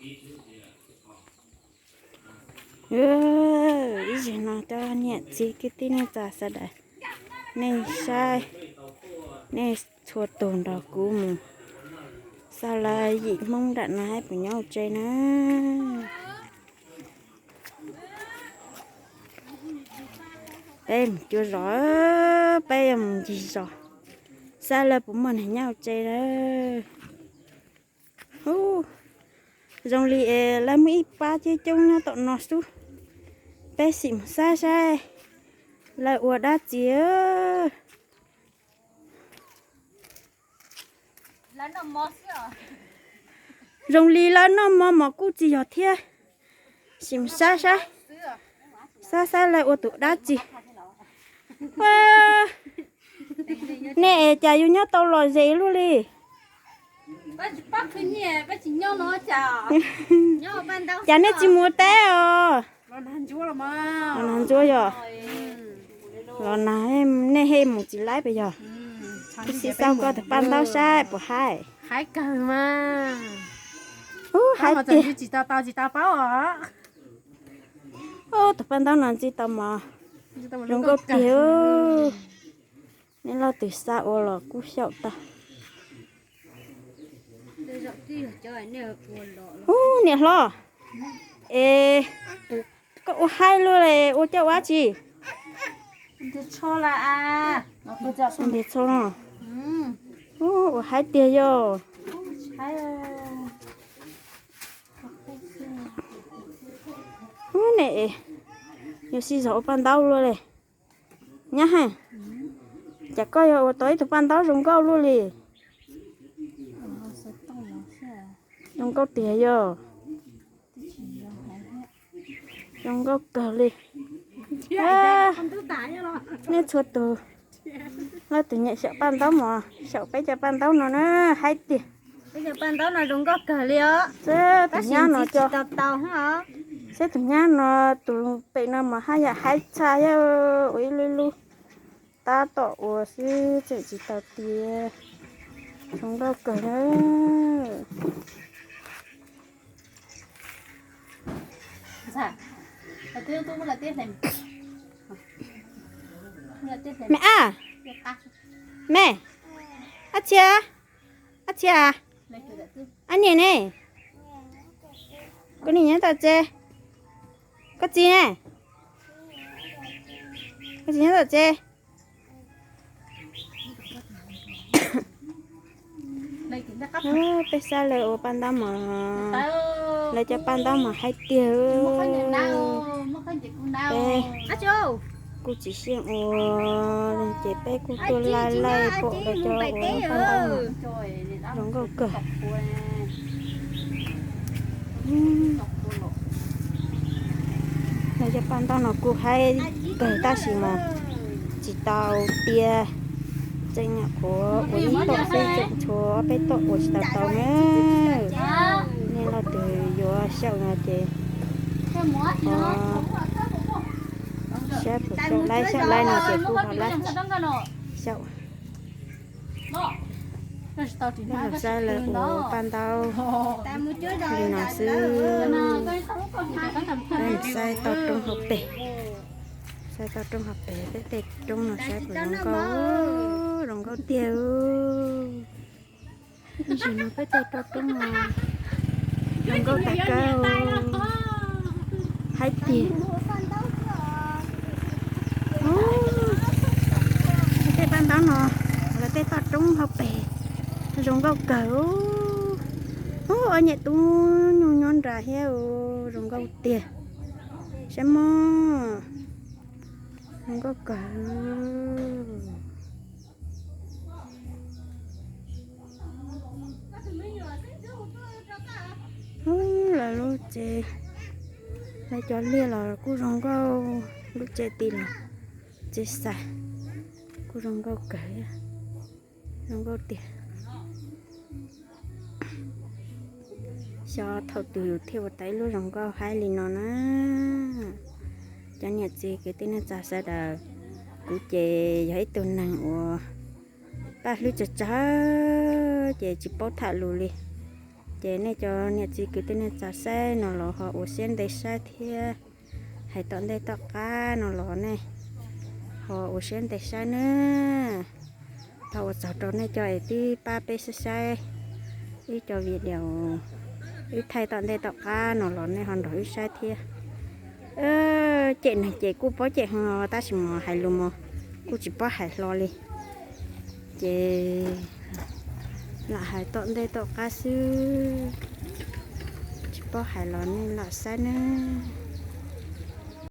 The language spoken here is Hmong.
Ib zaug no cov niam txiv kwv tij neej tsa sawv daws, nej saib, nej txhua tus nrog kuv mus xa lawv yim Hmoob nram no hais puas nyob ua tsev na. Peb mus cuab zos, peb yuav mus ncig zos, saib lawv puas muaj neeg nyob ua tsev na. Ub, zoo li lawv muaj ib pab coob coob nyob tom no xwb. Peb sim mus saib saib lawv ua dab tsi. Zoo li lawv noj mov mov kuj tsis yog thiab. Sim mus saib saib, saib saib lawv ua tus dab tsi. Nej es cas yus nyob tau lom zem luaj li? Cas nej tsis mus teb os? Los nag ntsuab yog. Los nag, nej he mus tsis laib pes yog? Ib sim xauj koj tus paj ntaub saib puas haib. Haib kawg mas. Ub, haib tiag. Ub, tus paj ntaub no ntxim tau mov, zoo nkauj tiag. Nej leej twg xav ua los kuj xyaum tau. Ub, niam hlob, es koj ua haib luaj li, ua coj ua dab tsi? Ntiag tsho no. Ub, ua haib tiag yog. Ub, ne, yuav sib zog ua paj ntaub luaj li. Nyab heej, cas koj yog ua tau ib tug paj ntaub zoo nkauj luaj li. Zoo nkauj tiag yog. Zoo nkauj kawg li. Nej txhua tus, leej twg nyiam xyaum paj ntaub mas xyaum peb cov paj ntaub no na, haib tiag. Peb cov paj ntaub no zoo nkauj kawg li os. Seb tus nyab no, seb tus nyab no, tus pem no mas haj yam haib tshaj thiab, ua ib lub lub tab tom ua xwb tseem tsis tau tiav. Zoo nkauj kawg na. Me ab, me, ab txhia, ab txhia, ab niam ne, koj niam nyob tom tsev, koj txiv ne, koj txiv nyob tom tsev. Peb saib lawv ua paj ntaub mas, lawv cov paj ntaub mas haib tiag. Peb kuj tsis xyeej ua, ces peb kuj tuaj laij laij pom lawv cov ua paj ntaub mas zoo nkauj kawg. Lawv cov paj ntaub no kuj haib kawg tab sis mas tsis tau tiav, tseem nyuam qhuav ua ib tom xwb, tseem tshuav peb tom ua tsis tau tau na. Nej leej twg yuav xyaum no ces saib puas xyaum laib, xyaum laib no ces kuj ho laib xyaum. Peb los saib lawv ua paj ntaub li no xwb. Peb mus saib toj roob hauv pes, saib toj roob hauv pes, peb tej roob no saib puas zoo nkauj, zoo nkauj tiag. Ib zaug no peb tej toj roob no zoo nkauj tag kawg, haib tiag. Tej paj ntaub no, lawv tej toj roob hauv pes zoo nkauj kawg. Ub, ob niam tub nyuj nyob nrad thiab, zoo nkauj tiag. Saib mog, zoo nkauj kawg. Lawv lub tsev, lawv cov liaj los kuj zoo nkauj, lub tsev tid los tsev xais kuj zoo nkauj kawg, zoo nkauj tiag. Xyov thaum twg yus thiaj ua tau ib lub zoo nkauj haib li no na. Cov niam txiv kwv tij neej tsa sawv daws, kuv ces yog ib tug neeg uas paj hlwb tsawg tsawg ces tsis paub tham lus li. Ces nej cov niam txiv kwv tij neej tsa saib no los ho ua siab ntev saib thiab, hais tom ntej tom qab no los nej ho ua siab ntev saib na. Thov ua tsaug rau nej cov es twb pab peb saib saib wb cov video, wb thaij tom ntej tom qab no los nej ho nrog wb saib thiab. Cem neeg ces kuj paub cem heev os, tab sis mas hais lus mas kuj tsis paub hais hlo li. Ces lam hais tom ntej tom qab xwb, tsis paub hais los nej lam saib nawb.